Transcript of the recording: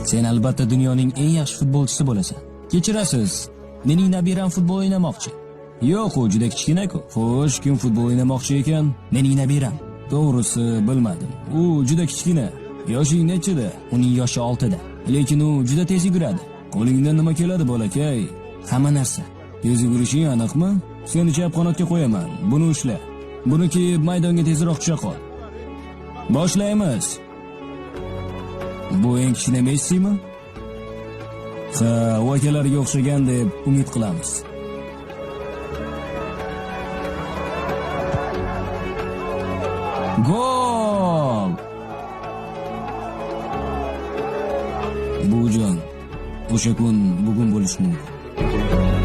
Sen albatta dunyoning eng yaxshi futbolchisi bo'lasan. Kechirasiz, mening nabiram futbol o'ynamoqchi. Yo'q, u juda kichkina-ku. Xo'sh, kim futbol o'ynamoqchi ekan? Mening nabiram. To'g'risi, bilmadim. U juda kichkina. Yoshing nechida? Uning yoshi 6da. Lekin u juda tez yuguradi. Qo'lingdan nima keladi, bolakay? Hamma narsa. Tez yugurishing aniqmi? Seni chap qanotga qo'yaman. Buni ushla. Buni kiyib maydonga tezroq tusha qol. Boshlaymiz. Bu eng kichkina Messimi? Ha, u akalariga o'xshagan deb umid qilamiz. Gol! Bujon, o'sha kun bugun bo'lishi mumkin.